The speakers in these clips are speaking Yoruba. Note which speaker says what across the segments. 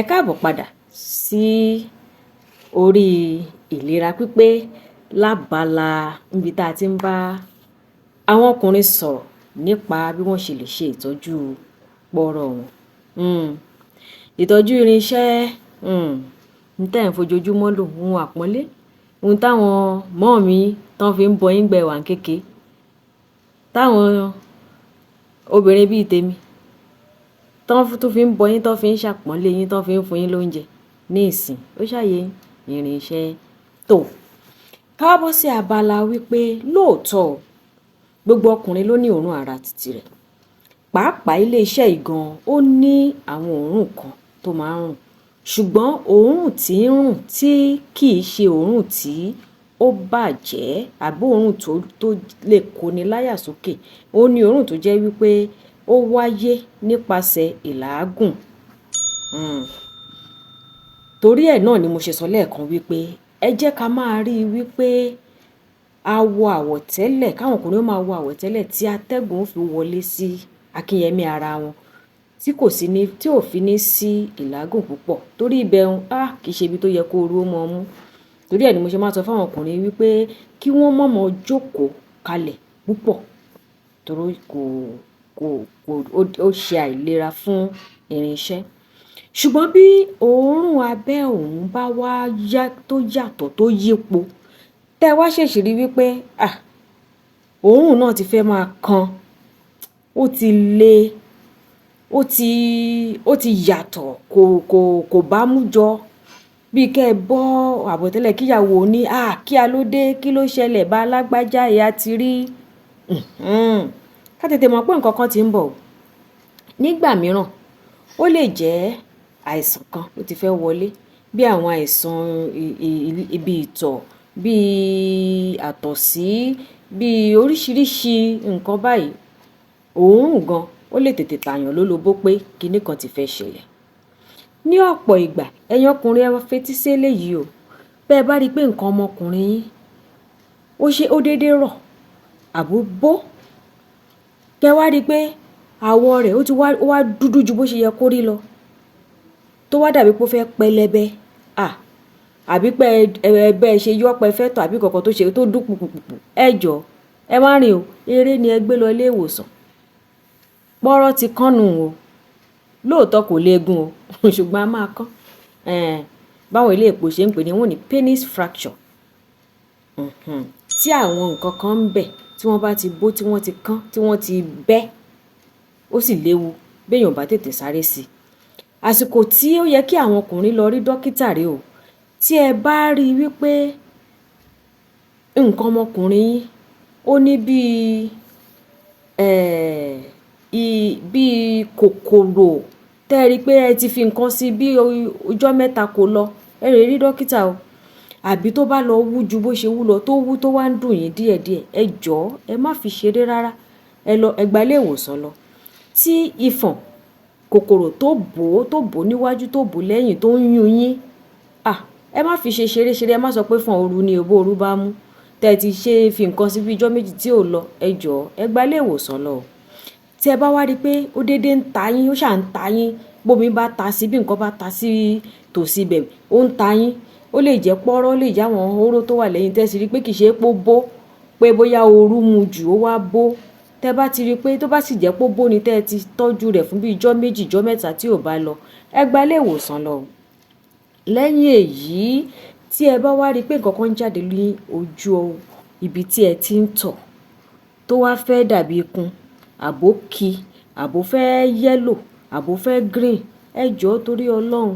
Speaker 1: Ẹ káàbọ̀ padà sí orí ìlera pípé lábala níbi tá a ti ń bá àwọn ọkùnrin sọ̀rọ̀ nípa bí wọ́n ṣe lè ṣe ìtọ́jú pọ́nrọ́ wọn. Ìtọ́jú irinṣẹ́, n tẹ́ ẹ̀ ń fojoojúmọ́ lò, ohun àpọ́nlé, ohun táwọn mọ́ọ̀mí tán fi ń bọ yín ńgbà ẹ wà ní kékeré, táwọn obìnrin bíi tèmi tán tún fi ń bọ yín, tán fi ń ṣàpọ́nlé yín, tán fi ń fún yín lóúnjẹ ní ìsìn. Ó ṣàyé yín, irinṣẹ́ tó. Ká wá bọ́ sí abala wípé lóòótọ́ o, gbogbo ọkùnrin ló ní òórùn ara titi rẹ̀. Pàápàá ilé iṣẹ́ yìí gan, ó ní àwọn òórùn kan tó máa ń rùn. Ṣùgbọ́n òórùn tí ń rùn tí kì í ṣe òórùn tí ó bàjẹ́ àbí òórùn tó lè kóni láyà sókè. Ó ní òórùn tó jẹ́ wípé ó wáyé nípasẹ̀ ìlàágùn. Torí ẹ̀ náà ni mo ṣe sọ lẹ́ẹ̀kan wípé ẹ jẹ́ ká máa rí i wípé a wọ àwọ̀tẹ́lẹ̀, káwọn ọkùnrin ó máa wọ àwọ̀tẹ́lẹ̀ tí atẹ́gùn ó fi wọlé sí akínyẹmí ara wọn, tí kò sí ní, tí ò fi ní sí ìlágùn púpọ̀. Torí ibẹ̀ un, kì í ṣe ibi tó yẹ kó oru ó mọ mú. Torí ẹ̀ ni mo ṣe máa ń sọ fún àwọn ọkùnrin wípé kí wọ́n má mọ jókòó kalẹ̀ púpọ̀. Torí kò, kò, kò, ó ṣe àìlera fún irinṣẹ́. Ṣùgbọ́n bí òórùn abẹ́ òun bá wá yá tó yàtọ̀ tó yípo, tẹ́ ẹ wá ṣèṣì rí wípé, òórùn náà ti fẹ́ máa kan, ó ti le, ó ti yàtọ̀, kò, kò, kò bá mú jọ. Bí kẹ́ ẹ bọ́ àwọ̀tẹ́lẹ̀ kí ìyàwó ní, kí a ló dé, kí ló ṣẹlẹ̀ bá alágbájá ìyá ti rí. Ká tètè mọ̀ pé nǹkan kan tí ń bọ̀. Nígbà mìíràn, ó lè jẹ́ àìsàn kan ló ti fẹ́ wọlé, bí àwọn àìsàn ibi ìtọ̀, bí àtọ̀sí, bí oríṣiríṣi nǹkan báyìí. Òórùn gan, ó lè tètè tàyàn lólobó pé kíní kan ti fẹ́ ṣẹlẹ̀. Ní ọ̀pọ̀ ìgbà, ẹ̀yin ọkùnrin ẹ fetí sí eléyìí o. Bí ẹ bá rí pé nǹkan ọmọkùnrin yín ó ṣe, ó dédé rọ̀ àbó bó, kí ẹ wá rí pé àwọ̀ rẹ̀ ó ti wá, ó wá dúdú ju bó ṣe yẹ kó rí lọ, tó wá dàbí pé ó fẹ́ pẹlẹbẹ, àbí pé ẹ bẹ́ ṣe yọ pé fẹ́ tọ̀ àbí nǹkan kan tó ṣe tó dún pùpùpùpù. Ẹ jọ, ẹ má rìn o. Eré ni ẹ gbé lọ ilé ìwòsàn. Pọ́rọ́ ti kán nù o. Lóòótọ́ kò léegun o, ṣùgbọ́n a máa kán. Báwo ilé ìpò ṣe ń pè ní, wọ́n ní penis fracture. Tí àwọn nǹkan kan ń bẹ̀ tí wọ́n bá ti bó, tí wọ́n ti kán, tí wọ́n ti bẹ́, ó sì léwu bí èèyàn ò bá tètè sáré sí i. Àsìkò tí ó yẹ kí àwọn ọkùnrin lọ rí dókítà rè o. Tí ẹ bá rí wípé nǹkan ọmọkùnrin yín ó ní bí, bí kòkòrò, tẹ́ ẹ rí pé ẹ ti fi nǹkan sí bí ọjọ́ mẹ́ta kò lọ, ẹ lè rí dókítà o. Àbí tó bá lọ wú ju bó ṣe wú lọ, tó wú tó wá ń dùn yín díẹ̀díẹ̀, ẹ jọ̀ọ́ ẹ má fi ṣeré rárá. Ẹ lọ, ẹ gba ilé ìwòsàn lọ. Tí ìfọ̀n kòkòrò tó bò níwájú, tó bò lẹ́yìn tó ń yún yín, ẹ má fi ṣe ṣeré ṣeré, ẹ má sọ pé fún òru ni o, bó òru bá mú. Tẹ́ ẹ ti ṣe fi nǹkan sí bí ọjọ́ méjì tí ò lọ, ẹ jọ̀ọ́ ẹ gba ilé ìwòsàn lọ. Tí ẹ bá wá rí pé ó dédé ń ta yín, ó ṣà ń ta yín, bómi bá ta sí, bí nǹkan bá ta sí tòsí ibẹ̀, ó ń ta yín. Ó lè jẹ́ pọ́rọ́, ó lè jẹ́ àwọn hóró tó wà lẹ́yìn tẹ́ ẹ sì rí pé kì í ṣe pé ó bó, pé bóyá ooru mú jù ó wá bó. Tẹ́ bá ti rí pé tó bá sì jẹ́ pé ó bó ni tẹ́ ẹ ti tọ́jú rẹ̀ fún bí ọjọ́ méjì, ọjọ́ mẹ́ta tí ò bá lọ, ẹ gba ilé ìwòsàn lọ. Lẹ́yìn èyí, tí ẹ bá wá rí pé nǹkan kan ń jáde ní ojú ibi tí ẹ ti ń tọ̀, tó wá fẹ́ dàbí ikun, àbó ki, àbó fẹ́ yellow, àbó fẹ́ green, ẹ jọ̀ọ́ torí Ọlọ́run.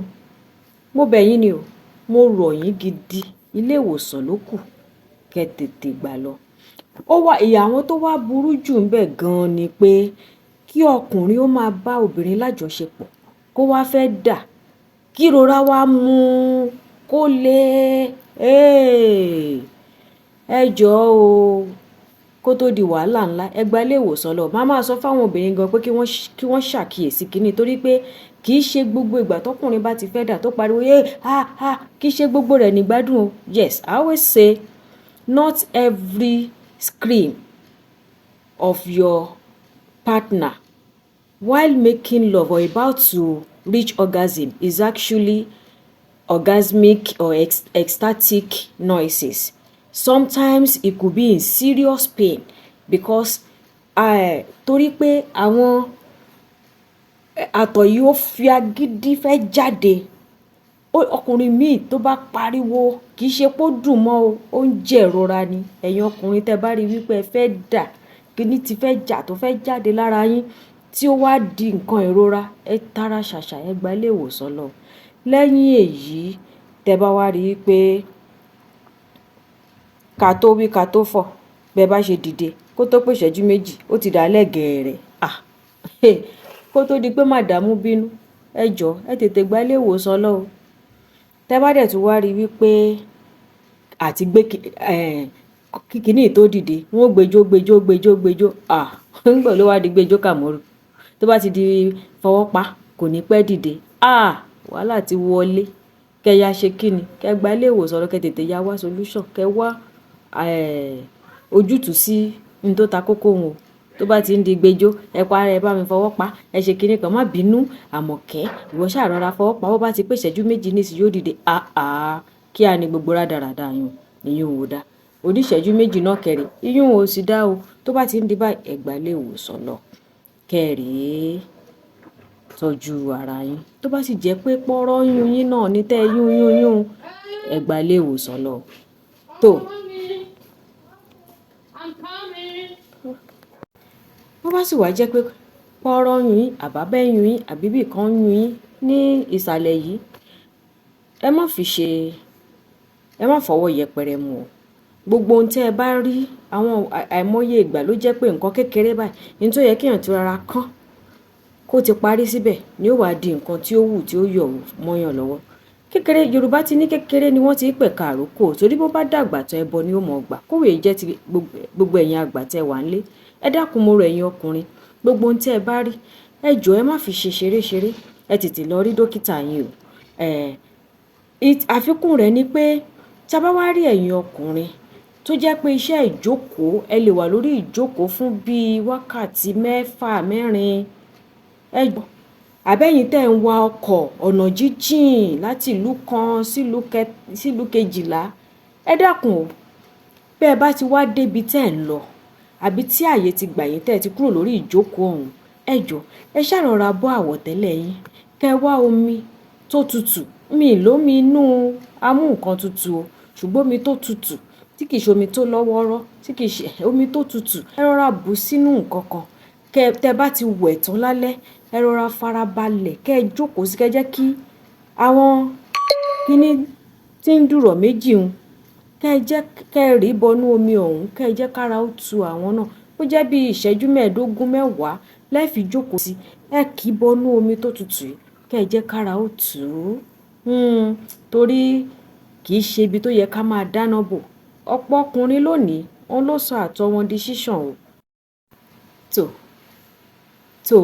Speaker 1: Mo bẹ̀ yín ni o. Mo rọ̀ yín gidi. Ilé ìwòsàn ló kù kí ẹ tètè gbà lọ. Ó wá, ìyà àwọn tó wá burú jù ń bẹ̀ gan ni pé kí ọkùnrin ó máa bá obìnrin lájọṣepọ̀ kó wá fẹ́ dà, kí ìrora wá mú kó lè, ẹ jọ̀ọ́ o, kó tó di wàhálà ńlá, ẹ gba ilé ìwòsàn lọ. Màá máa sọ fún àwọn obìnrin gan pé kí wọ́n ṣàkíyèsí kíni torí pé kì í ṣe gbogbo ìgbà tọkùnrin bá ti fẹ́ dà tó pariwo, "Ẹ, ah, ah," kì í ṣe gbogbo rẹ̀ ní gbádùn o. Yes, I always say not every scream of your partner while making love or about to reach orgasm is actually orgasmic or ecstatic noises. Sometimes it could be in serious pain because torí pé àwọn àtọ̀ yìí ó fi agídí fẹ́ jáde. Ọkùnrin míì tó bá pariwo, kì í ṣe pé ó dùn mọ́ o, ó ń jẹ̀rora ni. Ẹ̀yin ọkùnrin, tẹ́ bá rí wípé ẹ fẹ́ dà, kíní ti fẹ́ jà tó fẹ́ jáde lára yín tí ó wá di nǹkan ìrora, ẹ tara ṣàṣà, ẹ gba ilé ìwòsàn lọ. Lẹ́yìn èyí, tẹ́ bá wá rí pé ká tó wí ká tó fọ̀, bẹ́ bá ṣe dìde, kó tó pé ìṣẹ́jú 2, ó ti dàálẹ̀ gẹ̀ẹ́rẹ̀. Ah! Kó tó di pé màdàmú bínú, ẹ jọ̀ọ́, ẹ tètè gba ilé ìwòsàn lọ o. Tẹ́ bá dẹ̀ tún wá rí wípé àti gbé kíní tó dìde, wọ́n ó gbẹjọ́ gbẹjọ́ gbẹjọ́ gbẹjọ́. Ah! Nígbà ló wá di gbẹjọ́ kàmọ́rù. Tó bá ti di fọwọ́ pa, kò ní pẹ́ dìde. Ah! Wàhálà ti wọlé. Kẹ́ ya ṣe kíni? Kẹ́ gba ilé ìwòsàn lọ, kẹ́ tètè ya wá solution. Kẹ́ wá ojútùú sí ohun tó ta kókó wọn o. Tó bá ti ń di gbẹjọ́, ẹ pa ẹ bá mi fọwọ́ pa, ẹ ṣe kíní kan, má bínú, Àmọ̀kẹ́, ìwọ ṣáà rọra fọwọ́ pa, bó bá ti pé ìṣẹ́jú 2 nísìnyí yóò dìde. Ah ah! Kí á ní gbogbo rádaràda yun, ìyún ò dá. Oníṣẹ́jú 2 náà kẹ̀rẹ̀, ìyún ò sì dá o. Tó bá ti ń di báyìí, ẹ gba ilé ìwòsàn lọ. Kẹ́ rèé tọ́jú ara yín. Tó bá sì jẹ́ pé pọ́rọ́ yún yín náà ní tẹ́ yún yún yún, ẹ gba ilé ìwòsàn lọ. Tó.
Speaker 2: I'm coming.
Speaker 1: Bó bá sì wá jẹ́ pé pọ́rọ́ yún yín, àbábẹ́ yún yín, àbí bí kan yún yín ní ìsàlẹ̀ yìí, ẹ má fi ṣe, ẹ má fọwọ́ yẹpẹrẹ mú o. Gbogbo ohun tí ẹ bá rí, àwọn àìmọye ìgbà ló jẹ́ pé nǹkan kékeré báyìí, ní tó yẹ kí èèyàn tí rọra kán kó ti parí síbẹ̀ ni ó wá di nǹkan tí ó wù tí ó yọ̀ mọ́yàn lọ́wọ́. Kékeré, Yorùbá ti ní kékeré ni wọ́n ti ń pẹ̀ka àrókò, torí bó bá dàgbà tán, ẹbọ ni ó mọ̀ gbà. Kówè jẹ́ ti gbogbo ẹ̀yin àgbà tẹ wà nílé. Ẹ dákun, mo rọ̀ ẹ̀yin ọkùnrin, gbogbo ohun tí ẹ bá rí, ẹ jọ̀ọ́, ẹ má fi ṣe ṣeré ṣeré, ẹ tètè lọ rí dókítà yín o. Àfikún rẹ̀ ni pé tí a bá wá rí ẹ̀yin ọkùnrin tó jẹ́ pé iṣẹ́ ìjókòó, ẹ lè wà lórí ìjókòó fún bí wákàtí 6, 4, ẹ jọ̀ọ́, àbẹ́yìn tẹ́ ń wa ọkọ̀ ọ̀nà jíjìn láti ìlú kan sí ìlú kejìlá, ẹ dákun o. Bí ẹ bá ti wá dé ibi tí ẹ̀ ń lọ, àbí tí ààyè ti gbà yín tẹ́ ẹ ti kúrò lórí ìjókòó ọ̀hún, ẹ jọ̀ọ́, ẹ ṣá rọra bọ́ àwọ̀tẹ́lẹ̀ yín, kẹ́ wá omi tó tutù. Mi lómi inú amú nǹkan tutù o, ṣùgbọ́n omi tó tutù tí kì í ṣe omi tó lọ́wọ́rọ́, tí kì í ṣe omi tó tutù, ẹ rọra bù sínú nǹkan kan. Kẹ́ tẹ́ bá ti wẹ̀ tán lálẹ́, ẹ rọra farabalẹ̀, kẹ́ ẹ jókòó sí, kẹ́ jẹ́ kí àwọn kíní tí ń dùrọ̀ méjì un, kẹ́ jẹ́ kẹ́ rí bọnú omi ọ̀hún, kẹ́ jẹ́ kára ó tu àwọn náà. Ó jẹ́ bí ìṣẹ́jú 15, 10 lẹ́ fi jókòó sí, ẹ kì í bọnú omi tó tutù yìí, kẹ́ jẹ́ kára ó tù ú. Torí kì í ṣe ibi tó yẹ ká máa dáná bò. Ọ̀pọ̀ ọkùnrin lónìí, wọ́n ló sọ àtọ̀ wọn di ṣíṣàn o. Tó, tó,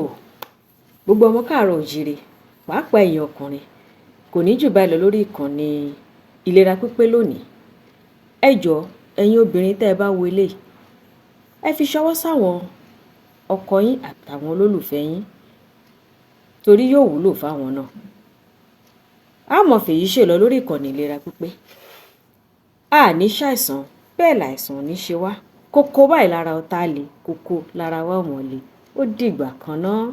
Speaker 1: gbogbo ọmọ káàrọ̀ òjìrè, pàápàá ẹ̀yin ọkùnrin, kò ní jù báyìí lọ lórí ìkànnì ìlera pípé lónìí. Ẹ jọ̀ọ́, ẹ̀yin obìnrin tẹ́ ẹ bá wo eléyìí, ẹ fi ṣọwọ́ sáwọn ọkọ yín àtàwọn olólùfẹ́ yín, torí yóò wúlò fáwọn náà. A mọ̀ fèyí ṣe lọ lórí ìkànnì ìlera pípé. A ní ṣàìsàn, bẹ́ẹ̀ láìsàn ò ní ṣe wá. Kókó báyìí lára ọ̀tá le, kókó lára wa ò mọ̀ le. Ó dìgbà kan náà.